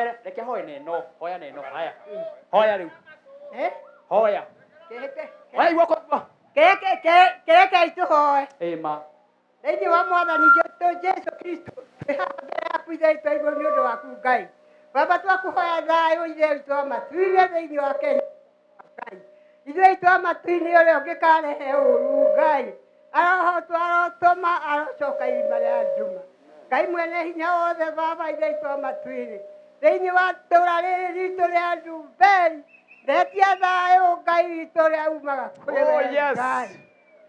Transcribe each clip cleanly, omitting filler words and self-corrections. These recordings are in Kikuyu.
Reke hoe neno, hoya neno. Haya. Hoya rĩu. Eh? Hoya. Keke. Hoya guoko guo. Keke keke itũhoe. Ĩma. Thĩinĩ wa Mwathani witũ Jesu Kristo, twĩ haha mbere yaku Ithe witũ wa igũrũ nĩ ũndũ waku Ngai. Baba twakũhoya thayũ Ithe witũ wa matu-inĩ thĩinĩ wa Kenya. Ngai. Ithe witũ wa matu-inĩ ũrĩa ũngĩkarehe ũru Ngai. Arohotwo arotũma arocoka irima rĩa nduma. Ngai mwene hinya wothe Baba Ithe witũ wa matu-inĩ. Thĩinĩ wa itũũra rĩrĩ ritũ rĩa Ndumberi, ndetia thayũ Ngai witũ ũrĩa umaga kũrĩ Oh, we yes. Ngai.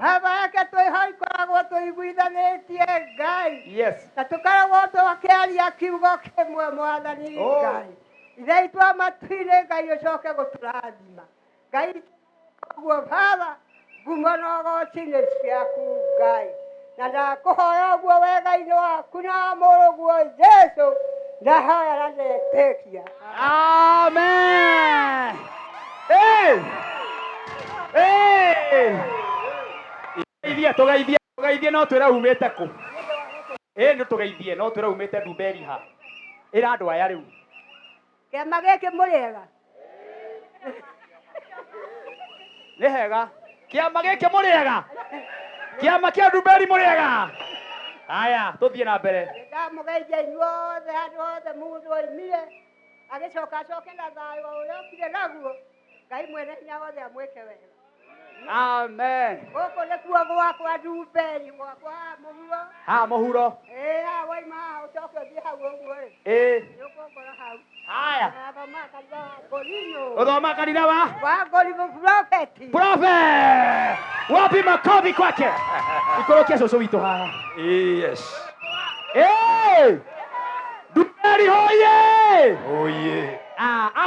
Baba yake twĩho ikoragwo tũiguithanĩtie Ngai Yes. na tũkoragwo tũkĩaria kiugo kĩmwe Mwathani Oh. Ngai. Ithe witũ wa matu-inĩ Ngai ũcoke gũtũrathima. Ngai ũguo Baba ngumo na ũgoci nĩ ciaku Ngai. Na ndakũhoya ũguo wega-inĩ waku na mũrũguo Jesu ndahoya na ndetĩkia. Amen. Hey! Hey! Tũgeithie, tũgeithie, tũgeithie no twĩre umĩte kũ. Ĩ nĩ tũgeithie no twĩre umĩte Ndumberi ha. Ĩra andũ aya rĩu. Kĩama gĩkĩ mũrĩega? Nĩ hega. Kĩama gĩkĩ mũrĩega? Kĩama kĩa Ndumberi mũrĩega? Haya, tũthiĩ na mbere. Ndamũgeithia inyuothe handũ hothe mũndũ oimire agĩcoka acoke na thayũ o ũrĩa okire naguo. Ngai mwene hinya wothe amwĩke wega. Amen. Gũkũ nĩkuo gwakwa Ndumberi, gwakwa haha mũhuro. Ha mũhuro. Ĩĩ haha waima haha ũcoke ũthiĩ hau ũguo rĩ. Ĩĩ. Nĩũkũngora hau. Haya. Nathomaga kanitha wa Ngorino. Ũthoma kanitha wa? Wa Ngorino Prophet. Prophet. Wapi makofi kwake? Ikũrũkia cũcũ witũ haha. Yes. Hey! Ndumberi hoye! Oye. Ah,